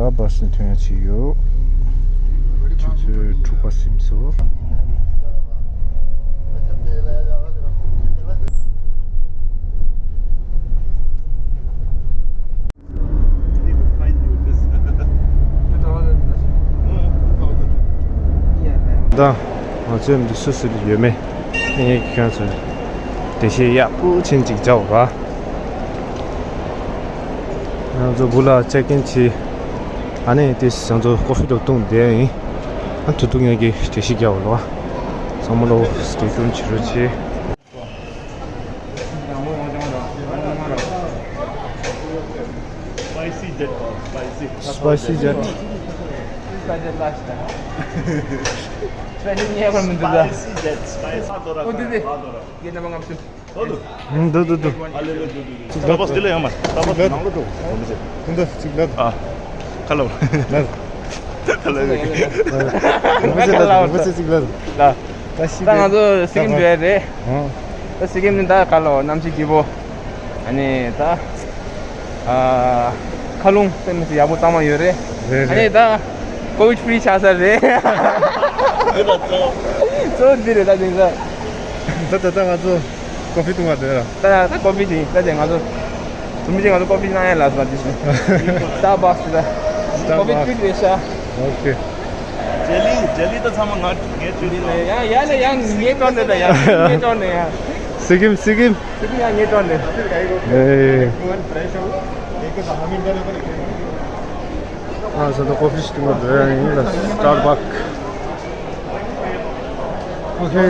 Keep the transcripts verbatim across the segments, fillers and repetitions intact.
ད་བཱ་སི་ནས་ཐོན་ཡ་ཅིག་ཡོད། ཆུ་ཚོད་དྲུག་པ་ཟིན་སོང་། ད་ང་ཚོའི་འདི་སུ་སུ་ཡོད་མེད་ངས་ཁྱོད་ཚོ་འགྲེལ་བཤད་ཡག་པོ་ཅན་ཅིག་རྒྱག་ར། ང་ཚོ་བུ་ལ་ཅེག་ཨིན་བྱས། ཨ་ནི་དེ་ང་ཚོ་ཀོ་ཧྥི་དང་བཏུང་བསྡད་ཡིན། ཨ་དུ་དུ་ངས་ཀྱི་འགྲེལ་བཤད་རྒྱག་ར། ཚང་མ་ལོ་སི་ཊེ་ཊུན་བྱེད་རོགས་བྱེད། Spicy jet, spicy. Spicy jet. Spicy jet. Spicy jet, spicy. འདུག་འདུག་འདུག། ད་པ་སི་དེ་ལ་ཡང་མ། ད་པ་སི་ནང་ལ་འགྲོ། འདི་འདྲ་ཅིག་ལ། ཨ། ཁ་ལོ། ལ། ཁ་ལོ། རིན་པོ་ཆེ་ལ། རིན་པོ་ཆེ་ཅིག་ལ། ལ། ད་ཤི། ད་ང་ཚོ་སི་ཀིམ་འགྲོ་ཡ་རེད། ཨ། ད་སི་ཀིམ་ནི་ད་ཁ་ལོ་གནམ་གཤིས་སྐྱིད་པོ། ཨ་ནི་ད། ཨ། མཁའ་རླུང་སེམས་སུ་ཡག་པོ་གཙང་མ་ཡོད་རེད། རེད་རེད། ཨ་ནི་ད་ཀོ་བི་ཌི་ཕི་རི་ཆགས་ས་རེད། འདི་ལ་གཙོ་གཙོ་བོ་འདི་རེད་ད་དེང་སང་། ད་ད་ད་ང་ཚོ་ཀོ་ཕི་བཏུང་བ་དེ་ར། ད་ད་ཀོ་ཕི་ཅིག་ད་དེ་ང་ཚོ་ཚོ་མི་ཅིག་ང་ཚོ་ཀོ་ཕི་གནང་ཡ་ལ་སོ་དེ་ཞུ། སི་ཊར་བྷག་སི་ད། ཀོ་ཕི་ཀུ་ལིག་རེད་ཤག། ཨོ་ཁེ། ཇེ་ལི་ཇེ་ལི་ད་ཚང་མ་ང་ངས་བཅོས་ཡིན་ལ། ཡ་ཡ་ལ་ཡ་ངས་སྤྲོ་ནས་ད་ཡ་ངས་སྤྲོ་ནས་ཡ། སི་ཀིམ་སི་ཀིམ། སི་ཀིམ་ཡ་ངས་སྤྲོ་ནས། ཨེ། ང་ཚོ་ད་ཀོ་ཕི་ཞིག་བཏུང་བ་འགྲོ་ཡ་ཡིན་ལ། སི་ཊར་བྷག། ཨོ་ཁེ།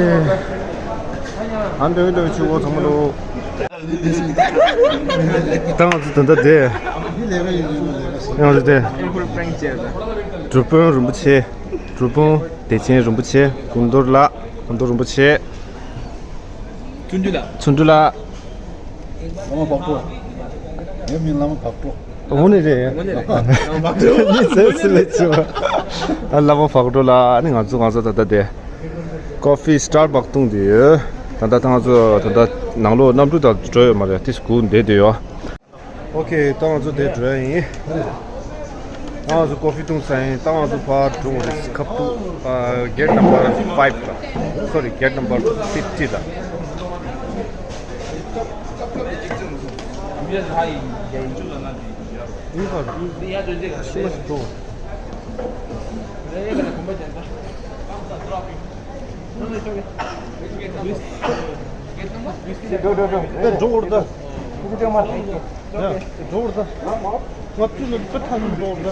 ཨ་འདོད་འདོད་ཆུ་བོ་ཚང་མ་ལོ། ད་ང་ཚོ་ད་ལྟ་དེ། ང་ཚོ་དེ། གྲུབ་དཔོན་རིན་པོ་ཆེ། གྲུབ་དཔོན་བདེ་ཆེན་རིན་པོ་ཆེ། སྐུ་མདོར་ལགས། སྐུ་མདོར་རིན་པོ་ཆེ། ཚུར་འདུས་ལ། ཚུར་འདུས་ལ། བླ་མ་བག་གྲོ། ངའི་མིང་བླ་མ་བག་གྲོ། འོ་ནི་རེད། འོ་ནི་རེད། བླ་མ་བག་གྲོ། ཡིན་ཟེར་སི་ལེ་ཆུ། ཨ་བླ་མ་བག་གྲོ་ལ་ཨ་ནི་ང་ཚོ་ང་ཚོ་ད་ལྟ་དེ། ཀོ་ཕི་སི་ཊར་བྷག་བཏུང་དེ་ཡོད། ད་ལྟ་ད་ང་ཚོ་ད་ལྟ་ནང་ལོགས་གནམ་གྲུ་དང་འགྲོ་ཡོད་མ་རེད། དེ་སྒུག་བསྡད་དེ་ཡོད། ཨོ་ཁེ། ད་ང་ཚོ་དེ་འགྲོ་ཡ་ཡིན། ད་ང་ཚོ་ཀོ་ཕི་བཏུང་ཚར་ཡིན། ད་ང་ཚོ་ཕར་འགྲོ་དགོས་རེད། ཁབ་ཏུ། ཨ། གེ་ཊི་ནམ་བར་ཕའིབ་དང་། སོ་རི། གེ་ཊི་ནམ་བར་ཕིབ་ཊི་དང་། ཡིན་པ། ཤི་མ་ཤི་འགྲོ། འགྲོ་འགྲོ་འགྲོ། འགྲོ་འགྲོ་འགྲོ། ཡ། འགྲོ་བར་ད། ང་ཚོ་ནི་པི་ཐང་འགྲོ་བར་ད།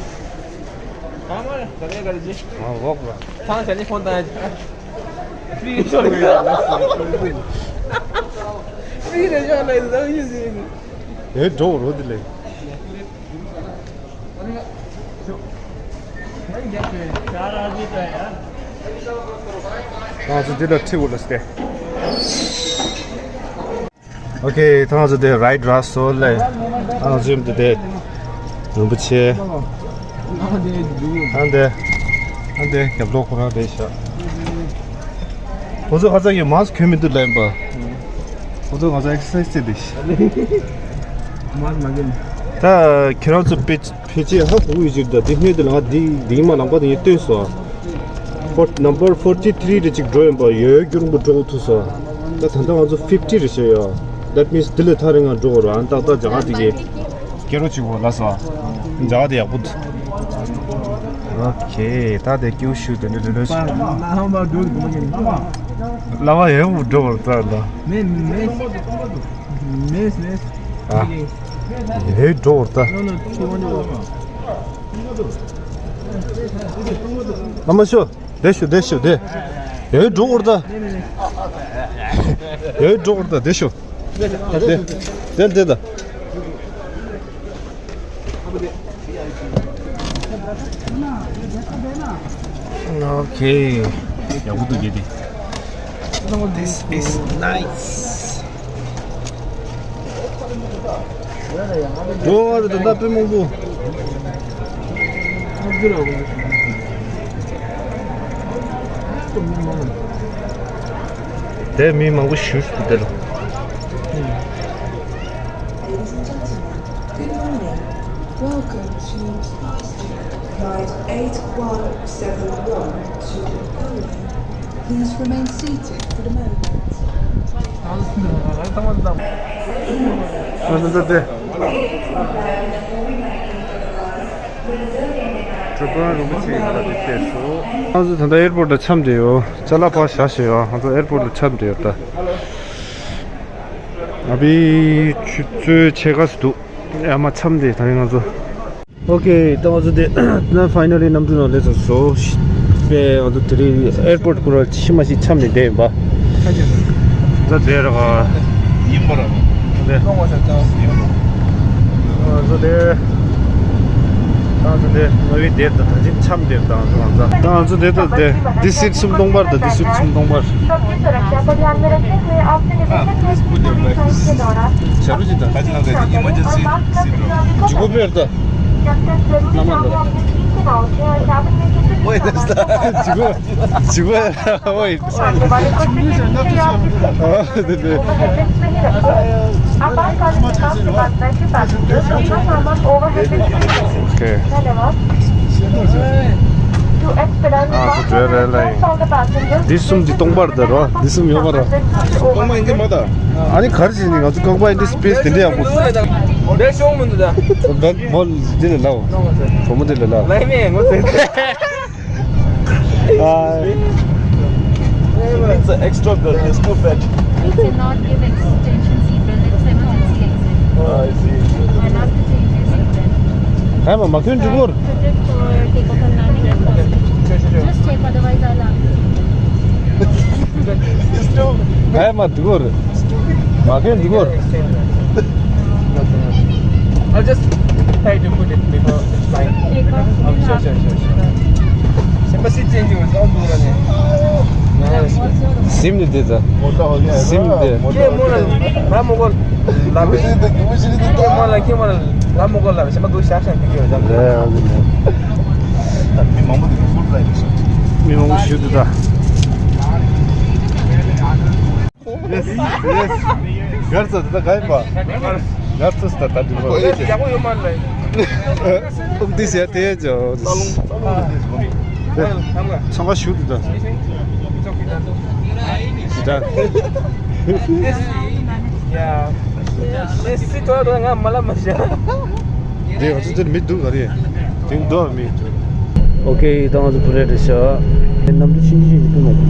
ང་འོག་ལ། ཚང་ཞ་ནི་ཕོན་ཏང་ཡ། ཕི་རི་ཤོར་ལ། ཕི་རི་ཤོར་ལ་ཡིན་ཡིན། ཨེ་འགྲོ་རོ་དེ་ལས། ང་ཚོ་འདི་ལ་ཁྲིད་འོ་ལ་སྟེ། ཨོ་ཁེ། ད་ང་ཚོ་དེ་རའིཌ་རག་སོང་ལེ། ད་ང་ཚོ་ཡོད་དེ་རིན་པོ་ཆེ། ཨ་འདེ། ཨ་འདེ། རྒྱབ་ལོགས་ཁོ་རང་རེད་ཤག། ཁོ་ཚོ་ཁ་ཚ་གི་མཱ་སི་ཁུ་གྱོན་མི་འདུག་ལབ་ཡིན་པ། ཁོ་ཚོ་ང་ཚོ་ཨེག་སར་སའི་སི་བྱེད་དེ་ཤག། མཱ་སི་མ་གྱོན། ད་ཁྱེད་རང་ཚོ་པེ། ཕལ་ཆེར་ཧ་གོ་གི་ཡོད་ཅིག་ད་འདི་སྔོན་དུ་ལ་ང་འདི་འདིའི་མ་ལམ་ཁ་དེ་ངས་སྟོན་སོང་། ཕོར། ནམ་བར་ཕོར་ཊི་ཐི་རི་རེ་ཅིག་འགྲོ་ཡོད་པ། ཡོད་རྒྱུ་རིང་པོ་འགྲོ་ཐུབ་སོང་། ད་ད་ལྟ་ང་ཚོ་ཕིབ་ཊི་རེ་བྱས་ཡོད། That means འདི་ལས་ཐག་རིང་ང་འགྲོ་དགོས་རེད། ཨ་ནི་ཏག་ཏག་རྒྱ་གར་དེ་གའི་སྐྱེ་རོ་ཅིག་འོ་ལ་སོང་། རྒྱ་གར་དེ་ཡག་པོ་འདུག། ཨོ་ཁེ། ད་དེ་ཀྱུ་ཤུ་དེ་འདྲ་ལོས་ལོས། ལ་བ་ཡོད་པོ་འགྲོ་བར་ད་ལ། མེ་མེ། མེ་མེ། ཨ། ཡོད་འགྲོ་བར་ད། ཨ་མ་ཤོ། བསྡད་ཤོག། བསྡད་ཤོག། བསྡད། ཡོད་འགྲོ་བར་ད། ཡོད་འགྲོ་བར་ད། བསྡད་ཤོག། བསྡད། བསྡད་བསྡད་ད། ཨོ་ཁེ། ཡག་པོ་འདུག་གི་དེ། This is nice. འགྲོ་བ་རེད་ད་ལྟ་དཔེ་མང་པོ། དེ་མི་མང་པོ་ཞུ་ཞུ་དེ་ལ། Ladies and gentlemen, good morning. Welcome to Flight eight one seven one to Poland. Please remain seated for the moment. ང་ཚོ་ད་ལྟ་ང་ཚོ་ད་ལྟ་ཨེར་པོར་ཊི་ལ་འཁྱམས་བསྡད་ཡོད། ཅ་ལག་ཕར་བཞག་བཞག་ཡོད། ང་ཚོ་ཨེར་པོར་ཊི་ལ་འཁྱམས་བསྡད་ཡོད་ད། ཨ་བི་ཆུ་ཚོད་ཕྱེད་ཀ་ཙམ་འདུག་ཡ་མ་འཁྱམས་བསྡད་ད་རིང་ང་ཚོ། ཨོ་ཁེ། ད་ང་ཚོ་དེ་ན་ཕའི་ནལ་ལི་གནམ་གྲུ་ནང་སླེབས་ཚར་སོང་། པས་ང་ཚོ་དེ་རིང་ཨེར་པོར་ཊི་ཁོ་ར་ཕྱི་མ་ཞིག་འཁྱམས་ནས་བསྡད་ཡིན་པ། ད་དེ་ར་ག་ཡིན་པ་ར། དེ་ང་ཚོ་དེ་ད་ང་ཚོ་དེ་ང་བི་དེ་ད་ད་ཅིག་འཁྱམས་བསྡད་ད་ང་ཚོ་ང་ཚོ་ད་ང་ཚོ་དེ་ད་དེ་འདི་སིཊ་སུམ་སྟོང་པར་ད་འདི་སིཊ་སུམ་སྟོང་པར། ཇི་གོ་བེར་ད། ཇི་གོ་ཇི་གོ་ཨོ་ཡིན། ཨོ་ཁེ། ཨ་ཚོ་བྲོས་རེད་ལ་ཡིན། འདི་གསུམ་འདི་སྟོང་པར་ད་རོ། འདི་གསུམ་ཡོད་མ་རོ། སྟོང་པ་ཡིན་གྱི་མ་ད། ཨ་ནི་ག་རེ་བྱས་ནས་ང་ཚོ་རྐང་པ་ཡིན་འདི་སི་པེ་སི་དེ་འདྲ་ཡག་པོ། ལས་ཤོང་མི་འདུག་ད། བན་མོ་འདི་ལ་ལའོ། བུ་མོ་འདི་ལ་ལའོ། ལའི་མེ་ངོ་ཚ། It's an extra belt, it's too fat. We cannot give extension seat belt, it's emergency exit. Oh, I see. I'll have to change your seat belt. ཧེ་མ་མ་ཁྱོད་འཇུག་གོ། Just check, otherwise I'll ask. ཧེ་མ་འཇུག་གོ། མ་ཁྱོད་འཇུག་གོ། I'll just try to put it before flying. Oh, sure, sure, sure, sure. Same seat change was all done. ཟིམ་ནི་དེ་ད། ཟིམ་དེ། ཁྱེད་མོ་ལ་ལ་མོ་གོ་ལ་བེ། ཁྱེད་མོ་ལ་ཁྱེད་མོ་ལ་ལ་མོ་གོ་ལ་བེ། ཤ་མ་དུ་ཤ་ཤ་འདི་ཡོད་ད། མི་མང་པོ་དེ་ཕུལ་ལ་ཡིན་ཤག་མི་མང་པོ་ཞུ་དུ་ད། Yes, yes. གར་ཚ་ད་ག་ཡིན་པ། གར་ཚ་ད་ད་འགྲིག་པ། ཡག་པོ་ཡོད་མ་རེད། ཨུམ་དེ་ཟེར་དེ་ཇོ། ཚང་མ་ཞུ་དུ་ད། ཇི་ད། ཡ། ལེ་སི་ཏོ་ར་ང་མ་ལ་མ་ཤ། དེ་ང་ཚོ་དེར་མི་འདུག་ག་རེ། དེང་འདུག་མི། ཨོ་ཁེ། ད་ང་ཚོ་བུ་རེད་རེད་ཤག་གནམ་གྲུ་ཆུང་ཆུང་ཞིག་འདུག་མ་འདུག་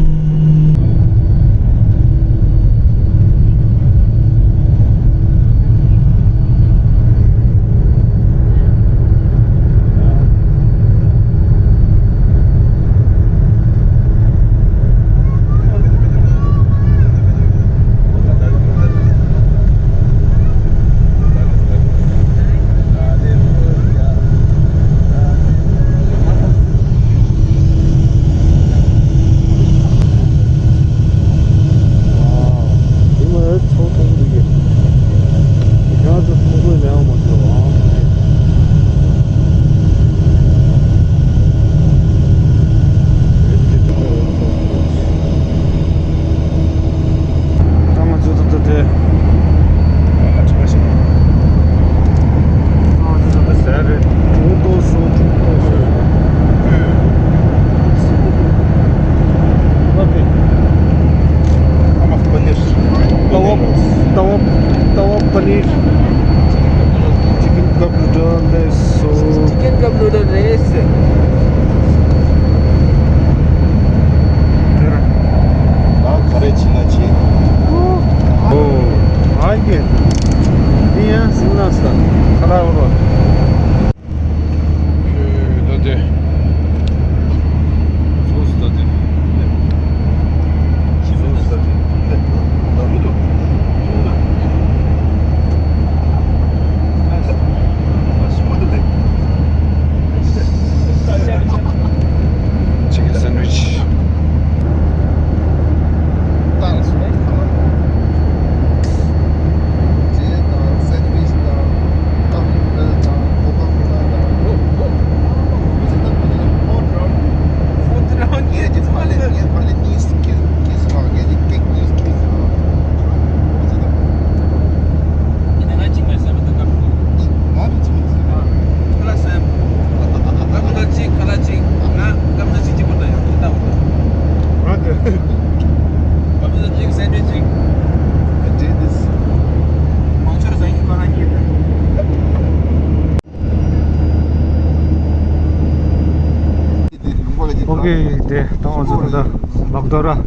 ཨོ་ཁེ། དེ་ད་ང་ཚོ་ད་ལྟ་བག་དོ་ར།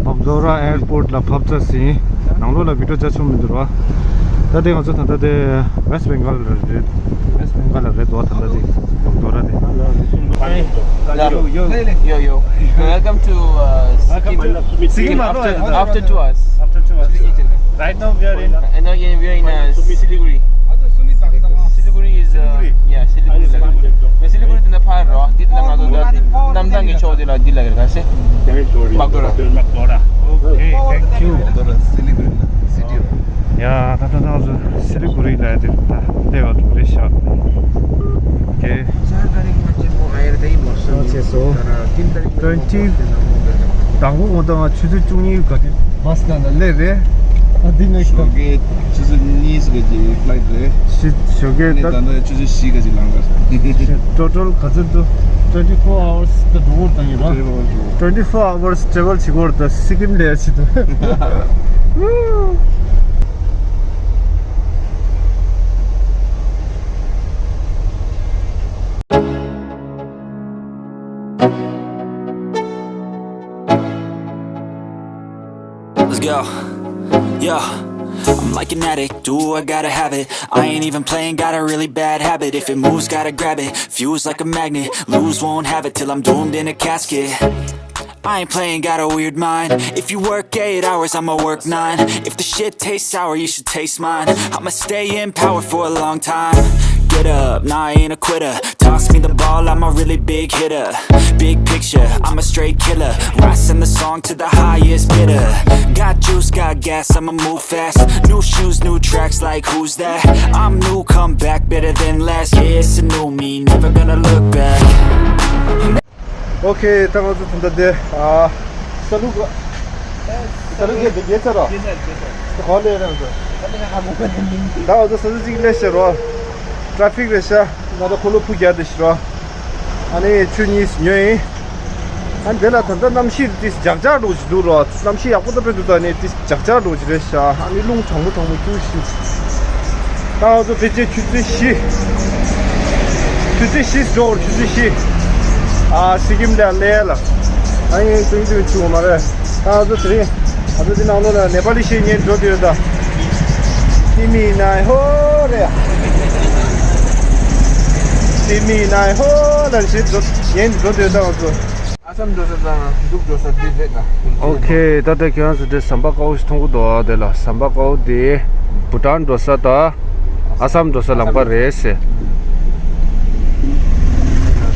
བག་དོ་ར་ཨེར་པོར་ཊི་ལ་བབས་ཚར་ཟིན། ནང་ལོགས་ལ་བི་ཌིའོ་རྒྱག་ཆོག་མི་འདུག་ར། ད་དེ་ང་ཚོ་ད་ལྟ་དེ་ཝེ་སི་ཊི་བེང་གྷལ་ལ་རེད། ཝེ་སི་ཊི་བེང་གྷལ་ལ་རེད་འདུག་ད་ལྟ་དེ་བག་དོ་ར་དེ། Yo, yo, yo. Welcome to, uh, Sikkim. Sikkim after, after two hours. After two hours. Right now we are in, and again we are in, uh, Siliguri. Siliguri is, uh, yeah, Siliguri. Siliguri དེ་ནས་ཕར་རོ། འདི་ལ་ང་ཚོ་ད་གནམ་ཐང་གི་ཕྱོགས་དེ་ལ་འདི་ལ་ག་རེ་ཟེར། བག་དོ་ར། Okay, thank you. ཡ། ད་ད་ད་ང་ཚོ་སི་ལི་གུ་རི་ལ་དེ་ད་སླེབས་པ་འདུག་རེད་ཤག Okay. Twenty དང་པོ་ངོ་ད་ང་ཆུ་ཚོད་བཅུ་གཉིས་ག་དུས་བྷ་སི་སི་ནང་ལ་སླེབས་རེད། ཨ་འདི་ནས་ཞོགས་ཀའི་ཆུ་ཚོད་གཉིས་ག་ཅིག་ཕ་ལའི་ཊི་རེད། ཞི་ཞོགས་ཀའི་ད་ད་ལྟ་ཆུ་ཚོད་བཞི་ག་ཅིག་ལངས་རེད། ཊོ་ཊལ་ག་ཚོད་འདུག twenty four hours ད་འགྲོ་འགོར་བཏང་ཡོད་ར། Twenty four hours travel བྱེད་འགོར་ད་སི་ཀིམ་ལས་ཆེ་འདུག Let's go. Yeah. I'm like an addict, do I gotta have it. I ain't even playing, got a really bad habit. If it moves, gotta grab it. Fuse like a magnet, lose, won't have it till I'm doomed in a casket. I ain't playing, got a weird mind. If you work eight hours, I'ma work nine. If the shit tastes sour, you should taste mine. I'ma stay in power for a long time. Get up, nah, I ain't a quitter. Toss me the ball, I'm a really big hitter. Big picture, I'm a straight killer. I send the song to the highest bidder. Got juice, got gas, I'ma move fast. New shoes, new tracks, like who's that? I'm new, come back better than last. Yeah, it's a new me, never gonna look back. Okay, ད་ང་ཚོ་ད་ལྟ་དེ་ཨ་ས་ལུག་ས་ལུག་གི་དེ་རྒྱལ་ཚར་རོ། དེ་གོ་ལེ་རང་ཚོ། ད་ང་ཚོ་ས་ཆ་གཅིག་སླེབས་ཤག་རོ། ཊ་ཕིག་རེད་ཤག་ང་ཚོ་འཁོར་ལོ་ཕུ་རྒྱག་བསྡད་ཤག་རོ། ཨ་ནི་ཆུ་གཉིས་ཉོས་ཡིན། ཨ་ནི་དེ་ལ་ད་ལྟ་གནམ་གཤིས་ཏིས་འཇག་འཇག་འགྲོ་བཞིན་འདུག་རོ། གནམ་གཤིས་ཡག་པོ་ད་དཔེ་འདུག་ད་ནི་ཏིས་འཇག་འཇག་འགྲོ་བཞིན་རེད་ཤག་ཨ་ནི་རླུང་གྲང་མོ་གྲང་མོ་རྒྱུག་བཞིན། ད་ང་ཚོ་ཕལ་ཆེར་ཆུ་ཚོད་བཞི། ཆུ་ཚོད་བཞི་འགྲོ་བར་ཆུ་ཚོད་བཞི། ཨ་སི་ཀིམ་ལ་སླེབས་ལ། ཨ་ཡིན་ཏུང་ཏུང་བྱུང་མ་རེད། ད་ང་ཚོ་དེ་རིང་ང་ཚོ་འདི་ནང་ལོགས་ལ་ནེ་པ་ལི་ཤེས་ཉན་འགྲོ་དུས་ད། སི་མི་ནའི་ཧོ་རེད། སི་མི་ནའི་ཧོ་ལ་ཞེས་འགྲོ་ཉན་འགྲོ་དུས་ད་ང་ཚོ། ཨ་སམ་འགྲོ་ས་དང་འབྲུག་འགྲོ་ས་འདི་རེད་ད། Okay, ད་ལྟ་ཁྱེད་རང་ཚོ་འདི་ཟམ་པ་དཀར་པོ་ཞིག་མཐོང་གི་འདུག་དེ་ལ་ཟམ་པ་དཀར་པོ་དེ་བྷུ་ཊཱན་འགྲོ་ས་དང་ཨ་སམ་འགྲོ་ས་ལམ་ཁ་རེད་ཟེར།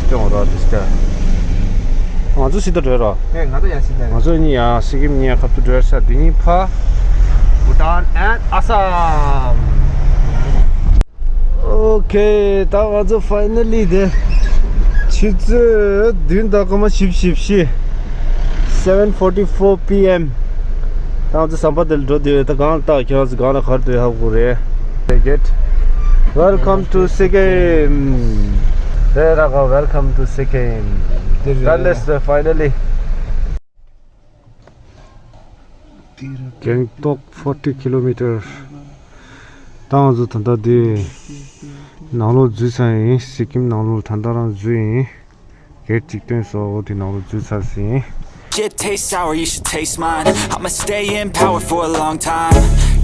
སྟོན་འོ་ར་དེ་ཤ། ང་ཚོ་སི་ཏ་བྲོས་རོ། ཧེ་ང་ཚོ་ཡང་སི་ཏ་རེད། ང་ཚོ་གཉིས་ཡང་སི་ཀིམ་གཉིས་ཡང་ཁ་ཐུག་བྲོས་ཤག་འདི་གཉིས་ཕ། བྷུ་ཊཱན་ཨེན་ཨ་སམ། Okay, ད་ང་ཚོ་finally དེ་ཆུ་ཚོད་བདུན་དང་སྐར་མ་བཞི་བཅུ་ཞེ་བཞི། Seven forty-four P M. ད་ང་ཚོ་ཟམ་པ་དེ་ལ་འགྲོ་དུས་ད་གང་ལ་ལྟ་ཁྱེད་རང་ཚོ་གང་ལ་གར་འགྲོ་ཧ་གོ་རེད། Take it. Welcome to Sikkim. རེད་ར་ག Welcome to Sikkim. ད་let's finally. གེང་ཏོག་forty kilometer. ད་ང་ཚོ་ད་ལྟ་འདི་ནང་ལོགས་འཛུལ་ཚར་ཡིན། སི་ཀིམ་ནང་ལོགས་ད་ལྟ་རང་འཛུལ་ཡིན། གེ་ཊི་གཅིག་སྟོན་སོང་། འོ་དེ་ནང་ལོགས་འཛུལ་ཚར་ཟིན། Shit tastes sour, you should taste mine. I'ma stay in power for a long time.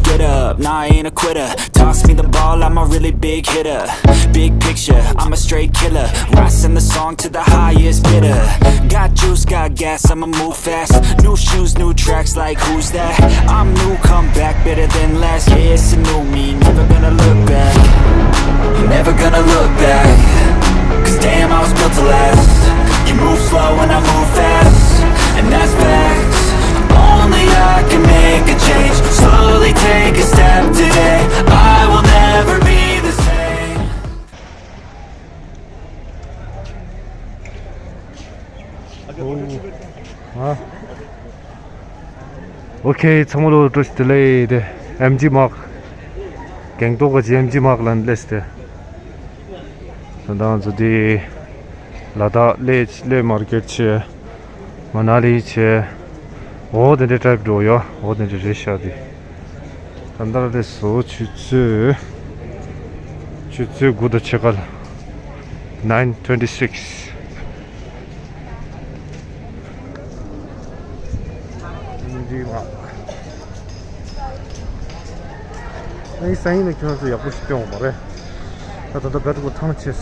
Get up, nah, I ain't a quitter. Toss me the ball, I'm a really big hitter. Big picture, I'm a straight killer. I send the song to the highest bidder. Got juice, got gas, I'ma move fast. New shoes, new tracks, like who's that? I'm new, come back better than last. Yeah, it's a new me, never gonna look back. Never gonna look back. 'Cause damn, I was built to last. You move slow and I move fast, and that's facts. Only I can make a change. Slowly take a step today. I will never be the same. ཨོ་ཁེ། ཚང་མ་ལོ་བཀྲ་ཤིས་བདེ་ལེགས། དེ་ཨེམ་ཇི་མག་གེང་ཏོག་གི་ཨེམ་ཇི་མག་ལ་སླེབས་ཏེ། ད་ང་ཚོ་དེ་ལ་དྭགས་གླེ་གླེ་མར་ཀེཊ་བྱས། མ་ན་ལི་བྱས། འོ་དེ་འདྲའི་ཊའིབ་འགྲོ་ཡོད། འོ་དེ་འདྲ་རེད་ཤག་དེ། ད་ལྟ་རེད་སོ། ཆུ་ཚོད་ཆུ་ཚོད་དགུ་དང་ཕྱེད་ཀ་ལ། Nine twenty six. ཡིག་མ། ཨ་ནི་སང་ཉིན་ནས་ཁྱོད་ཚོ་ཡག་པོ་ཞིག་སྟོན་འོང་མ་རེད། ད་ད་ལྟ་བེད་ཀོ་ཐང་ཆད།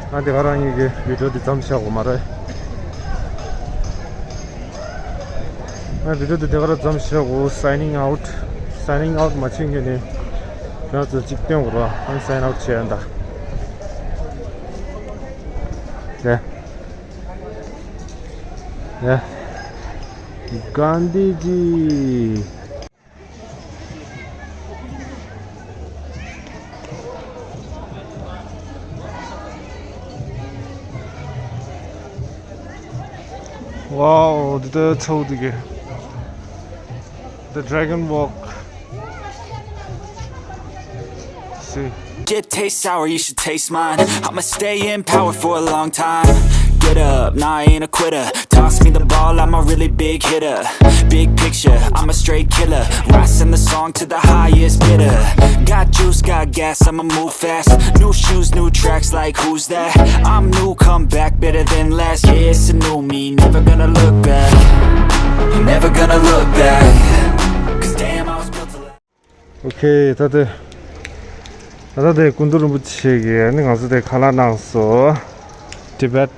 ཨ་འདི་ག་རང་ཉིད་ཀྱི་བི་ཌིའོ་འདི་མཚམས་བཞག་དགོས་མ་རེད། ཨ་བི་ཌིའོ་འདི་དེ་ག་རང་མཚམས་བཞག་དགོས། Signing out. Signing out མ་བྱེད་མཁན་ནི་ཁྱོད་ཚོ་གཅིག་སྟོན་དགོས་ར། ཨ་ནི་sign out བྱས་ཡ་འདྲ། ཡ། ཡ། གྷན་དྷི་ཇི། Wow, འདི་ལྟར་ཚོགས་འདུག་གི། The Dragon Walk. See. It tastes sour, you should taste mine. I'ma stay in power for a long time. Get up, nah, I ain't a quitter. Toss me the ball, I'm a really big hitter. Big picture, I'm a straight killer. Rising the song to the highest bidder. Got juice, got gas, I'ma move fast. New shoes, new tracks, like who's that? I'm new, come back better than last. Yeah, it's a new me, never gonna look back. Never gonna look back. 'Cause damn, I was built to last. Okay, ད་ལྟ་ད་ལྟ་དེ་སྐུ་མདུན་རིན་པོ་ཆེ་གིས་ནི་ང་ཚོ་དེ་ཁ་ལག་གནང་སོང་། Tibet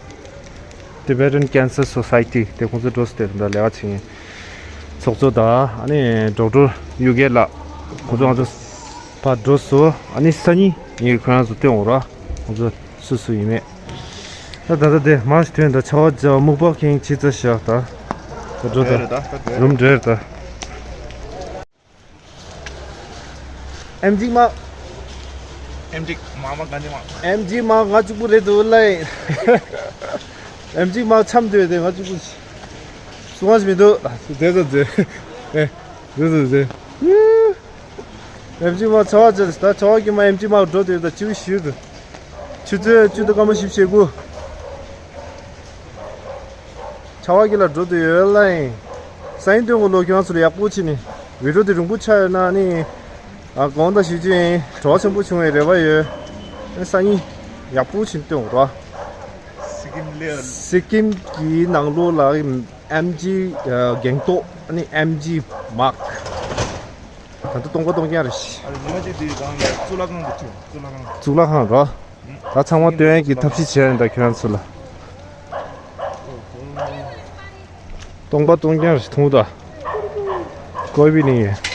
Tibetan Cancer Society དེ་ཁོང་ཚོ་འགྲོ་སོང་། དེ་འདྲ་ལས་ཀ་བྱེད་མཁན་ཚོགས་གཙོ་དང་ཨ་ནི་ཌོག་ཊར་ཡུ་གེ་ལགས་ཁོང་ཚོ་ང་ཚོ་ཕར་འགྲོ་སོང་། ཨ་ནི་སང་ཉིན་ངས་ཁོ་རང་ཚོ་སྟོན་འོང་ར། ཁོང་ཚོ་སུ་སུ་ཡིན་མེད། ད་ད་ལྟ་དེ་མར་ཐོན། ད་ཆར་པ་བརྒྱབ། སྨུག་པ་ཁེངས་བྱས་ཚར་བཞག་ད་ད་འགྲོ་ད། རུམ་འགྲོ་ད། ཨེམ་ཆི་མ། ཨེམ་ཆི་མ་མ་ག་ནི་མ། ཨེམ་ཆི་མ་ང་གཅིག་པུ་རེད་འདུག་ལེ། ཨེམ་ཆི་མ་འཆམ་འདོད་དེ་ང་གཅིག་པུ་སུ་ང་ཞིག་མི་འདུག་དེ་ཚོ་ཚེ་ཨེ་དེ་ཚོ་ཚེ། ཨེམ་ཆི་མ་ཆར་པ་བརྒྱབ། ད་ཆར་པ་གི་མ་ཨེམ་ཆི་མ་འགྲོ་དེ་ད་ཆུ་བཞུར་དུ་ཆུ་ཚོད་བཅུ་དང་སྐར་མ་བཞི་བཅུ་ཞེ་དགུ། ཆར་པ་གི་ལ་འགྲོ་དུ་ཡོད་ལ་ཡིན། སང་ཉིན་སྟོན་དགོས་ལོ། ཁྱོད་རང་ཚོ་ལ་ཡག་པོ་བྱས་ནས་བི་ཌིའོ་དེ་རིང་པོ་ཆགས་ཡོད་ན་ནི། ཨ་དགོངས་དག་ཞུ་རྒྱུ་ཡིན། བྲོ་བ་ཆེན་པོ་བྱུང་བའི་རེ་བ་ཡོད། ཨ་སང་ཉིན་ཡག་པོ་བྱས་ནས་སྟོན་དགོས་ར། སི་ཀིམ་ལེ། སི་ཀིམ་གྱི་ནང་ལོགས་ལ་ཨེམ་ཆི་གེང་ཏོག་ཨ་ནི་ཨེམ་ཆི་མག་ད་ལྟ་སྟོང་པ་སྟོང་རྐྱང་རེད། ཨ་རེ་ཉི་མ་གཅིག་དེ་གང་ལ་གཙུག་ལག་ཁང་དུ་ཁྲིད། གཙུག་ལག་ཁང་། གཙུག་ལག་ཁང་རོ། ད་ཚང་མ་སྟོན་ཡས་ཀྱི་ཐབས་ཤེས་བྱས་ཡིན་ད་ཁྱོད་རང་ཚོ་ལ། སྟོང་པ་སྟོང་རྐྱང་རེད་མཐོང་ད། ཀོའི་བི་ནི་ཡེ།